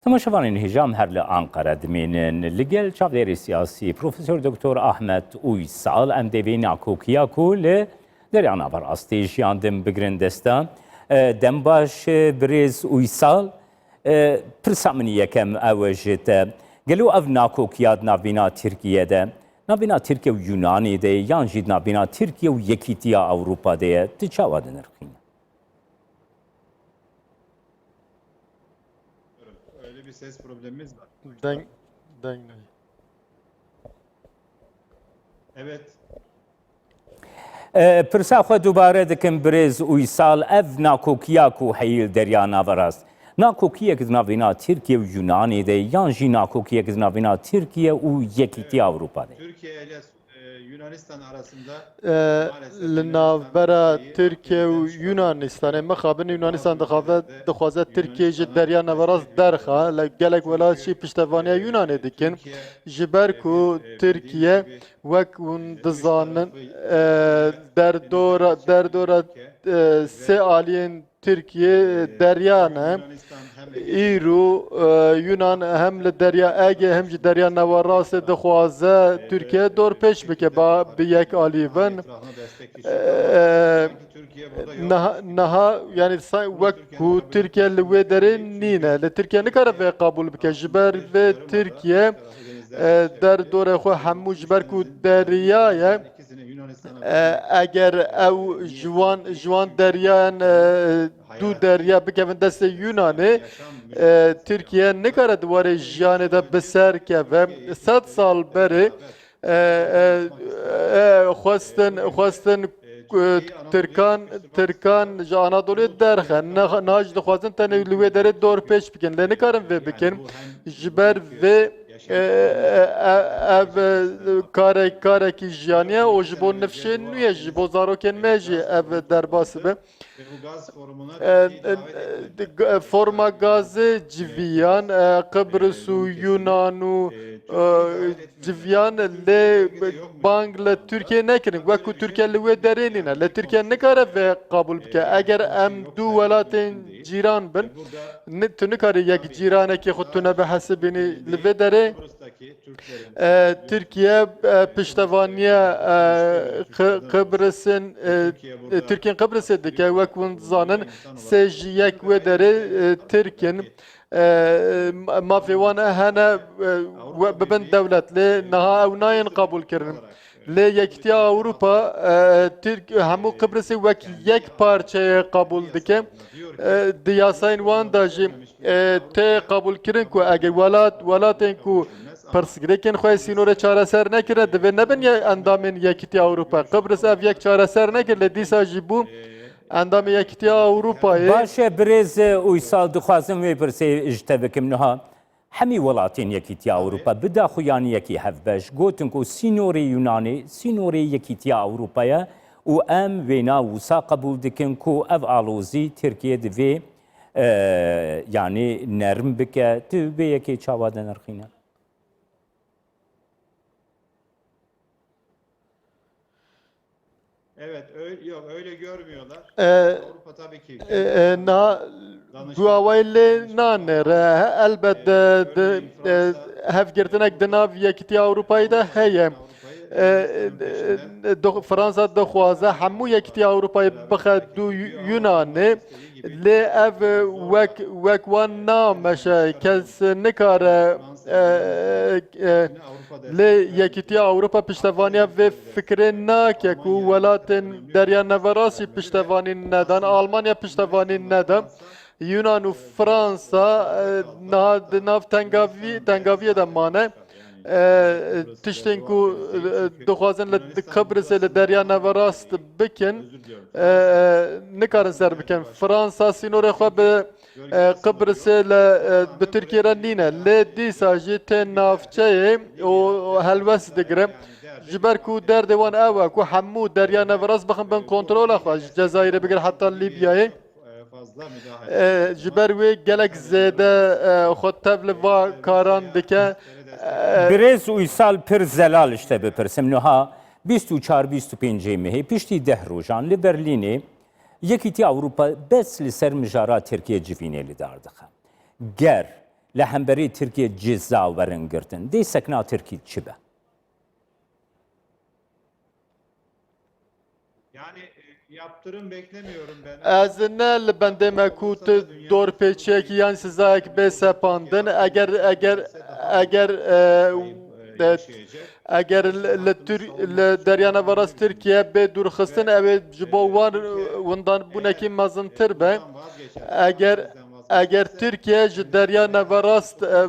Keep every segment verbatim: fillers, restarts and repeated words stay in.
Temaşevanên hêja, em her li Anqara dimînin. Li gel çavdêrê siyasî Profesor Doktor Ahmet Uysal em dê vê nakokiya ku li Derya Naverastê jiyandin bigirin desta. E, dem baş, e, birêz Uysal. E, pirsa min yekem ew e ji te. Gelo ev nakokiya di navbîna Tirkiye de, navbîna Tirkiye û Yunanê de ye, yan jî di navbîna Tirkiye û Yekîtiya Ewropa de ye? Tu çawa dinirxîne? Öyle bir ses problemimiz var. Deng, deng. Evet. E, pirsa xwe dubare dikim, birêz Uysal, ev nakokiya ku heyî li Derya Naverast, nakokiyek di navîna Tirkiye û Yunanê de, yan jî nakokiyek di navîna Tirkiye û Yekîtiya Ewropa de? Türkiye ile, e, Yunanistan arasında E, maalesef li Yunanistan navbera Tirkiye û Yunanistanê mixabin Yunanistan dixwaze, dixwaze Tirkiye ji Derya Neverast derxe. Li gelek welat jî piştevaniya Yunanê dikin. Ji ber ku Tirkiye, wek hûn dizanin, e, derdora, derdora, e, sê aliyên Tirkiye, e, derya ne. Îro, e, Yunan hem li Derya Ege hem jî Derya Newerastê dixwaze Tirkiye dorpêç bike, ba bi yek alî bin. E, niha, niha, yani sa-, wek ku Tirkiye li wê derê nîne. Li Tirkiye nikare vê qebûl bike. Ji ber vê Tirkiye, e, derdorê xwe hemû ji ber ku derya ye, e, eger ew ji wan, ji wan deryayan, e, du derya bikevin destê Yunanê, e, Tirkiye nikare di warê jiyanê de bi ser keve. Sed sal berê, e, e, e, xwestin, xwestin, e, Tirkan, Tirkan ji Anadolê derxe. Niha, niha jî dixwazin tenê li wê derê dorpêç bikin. Lê nikarin vê bikin. Ji ber vê, e, e, e, ev, e, karek, karekî jiyanî ye û ji bo nifşên nû ye, ji bo zarokên me jî ev derbas be. E, e, e, g-, e, forma gazê civiyan, e, Qibris û Yunan û, e, civiyan lê bang li Tirkiye nekirin. Wek ku Tirkiye li wê derê nîne. Lê Tirkiye nikare vê qebûl bike. Eger em du welatên cîran bin, ni-, tu nikarî yek cîranekî xwe tune bihesibînî li vê derê. E, Tirkiye, e, piştevaniya, e, Qi-, Qibrisên, e, e, Tirkiyên Qibrisê dike, wek hûn dizanin, sê ji yek wê derê, e, Tirk in. E, ma-, mafê wan hene, e, we-, bibin dewlet, lê niha ew nayên qebûl kirin. Lê Yekîtiya Ewropa, e, Tirk-, hemû Qibrisê wek yek parçeyê qebûl dike. E, di yasayên wan de jî, e, tê qebûlkirin ku eger welat, welatên ku pirsgirêkên xwe yê sînorê çareser nekirine, divê nebin ye-, endamên Yekîtiya Ewropa. Qibris ev yek çareser nekir, lê dîsa jî bû endamê Yekîtiya Ewropayê. Baş e, birêz Uysal, dixwazim wê pirsê ji te bikim niha. Hemî welatên Yekîtiya Ewropa bi daxuyaniyekî hevbeş gotin ku sînorê Yunanê sînorê Yekîtiya Ewropa ye û em wêna wisa qebûl dikin ku ev alozî Tirkiye divê, e, yanî nerm bike. Tu vê yekê çawa dinirxîne? Evet, öyle, yok, öyle görmüyorlar. E, Avrupa tabii ki e, e, na, Danışma- Guawayê lê nanêre. He, elbet, e, di, e, hevgirtinek di nav Yekîtiya Ewropayê de heye. E, e, e, do-, Fransa dixwaze hemû Yekîtiya Ewropayê bixe du Yu-, Yunanê. Lê ev wek, wek wan nameşe, kes nikare, e, e, lê Yekîtiya Ewropa piştevaniya vê fikrê nake ku welatên Derya Neverast jî piştevanî nedan, Almanya piştevanî neda. Yunan û Fransa, e, niha di nav tengavî-, tengaviyê de mane. E, tiştên ku, e, dixwazin li Qibrisê li Derya Neverast bikin, e, e, nikarin ser bikin. Fransa sînorê xwe bi, e, Qibrisê li, e, bi Tirkiye re nîne. Lê dîsa jî tê navçeyê û helwest digire. Ji ber ku derdê wan ew e ku hemû Derya Neverast bixin bin kontrola xwe, ji Cezayirê bigir heta Lîbyayê. E, ji ber wê gelek zêde, e, xwe tev li va karan dike. E, Birêz Uysal, pir zelal ji te bipirsim. Niha bîst û çar bîst û pêncê mehê, piştî deh rojan li Berlînê Yekîtiya Ewropa bes li ser mijara Tirkiye civînê li dar dixe. Ger li hemberî Tirkiye ceza werin girtin. Dê sekna Tirkî çi be? Yani e, yaptırım beklemiyorum ben. Ez ne li bendê me ku tu dorpêçiyekî yan sizayek bê sepandin, eger eger eger e, e, eger li, li, Tür- li derya neverast Tirkiye bê dûrxistin, ew ê ji bo wan windanbûnekî mezintir be. Eger eger Tirkiye ji derya neverast e,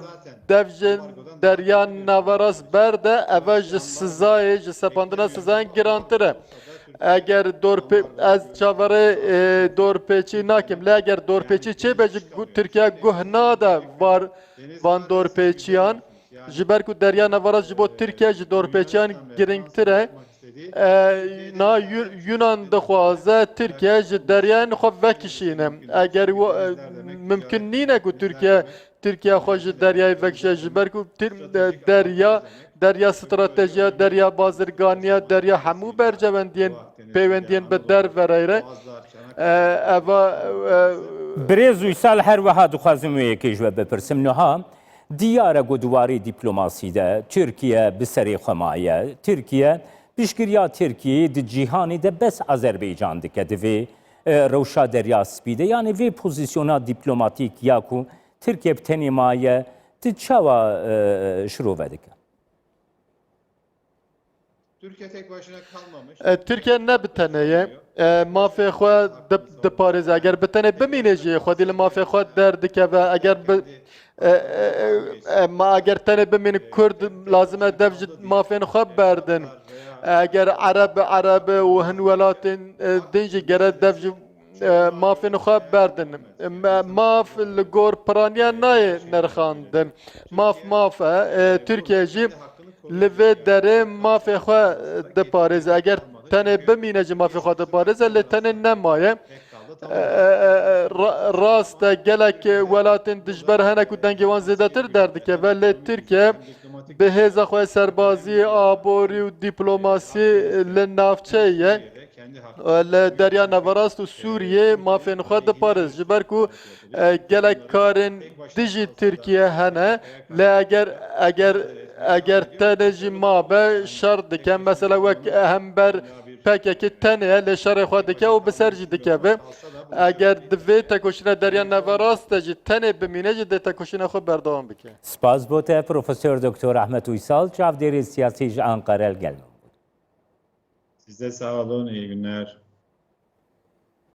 dev ji derya neverast berde, eve ji sizayê, ji sepandina sizayan girantir e. Eger dorpê, ez çaverê e, dorpêçî nakim, lê eger dorpêçî çêbe ji gu- Tirkiye guh nade var van dorpêçiyan, ji ber ku derya neverast ji bo Tirkiye ji dorpêçiyan girîngtir e. E, na Yu- Yunan dixwaze Tirkiye ji deryayên xwe vekişîne. Eger wa- e, mimkin nîne ku Tirkiye Tirkiye xwe ji deryayê vekişe, ji ber ku Tir- e, derya derya stratejiya, derya bazirganiya, derya hemû bercewendiyên pêwendiyên bi derve re ye. E, eva e, Birêz Uysal, her wiha dixwazim wê yekê ji we bipirsim. Niha diyar e ku di warê dîplomasî de Tirkiye bi serê xwe maye. Tirkiye, piştgiriya Tirkiyeyê di cîhanê de bes Azerbaycan dike di vê e, rewşa Derya Spî de. Yanî vê pozîsyona dîplomatîk ya ku Tirkiye bi tenê maye, tu çawa e, şirove dike? Türkiye tek başına kalmamış. E, Tirkiye ne bi tenê ye. E, mafê xwe di- diparêze. Eger bi tenê bimîne jî, xwedî li mafê xwe derdikeve. Eger bi, e, e, e, e, ma eger tenê bimîne Kurd lazim e dev ji mafên xwe berdin. Eger Ereb, Ereb û hin welatên e, din jî gere dev ji e, mafên xwe berdin. E, ma- maf li gor piraniya nayê nirxandin. Maf maf e. E, Tirkiye jî li vê derê mafê xwe diparêze. Eger tenê bimîne jî mafê xwe diparêze, lê tenê nemaye. E, e, e, ra- rast e, gelek welatên dijber hene ku dengê wan zêdetir derdikeve, lê Tirkiye bi hêza xwe serbazî, aborî û dîplomasî li navçeyê ye. E, li Derya Neverast û Sûriyê mafên xwe diparêz. Ji ber ku e, gelek karên dijî Tirkiye hene, lê eger eger eger tenê jî mabe şer dike. Mesela wek hember P K K tenê ye, lê şerê xwe dike û bi ser jî dikeve. Eger di vê tekoşîna Derya Neverast de jî tenê bimîne jî dê tekoşîna xwe berdewam bike. Spas bo te, Profesor Doktor Ahmet Uysal, çavdêrê siyasî ji Ankara li gel me bû. Size sağ olun, iyi günler.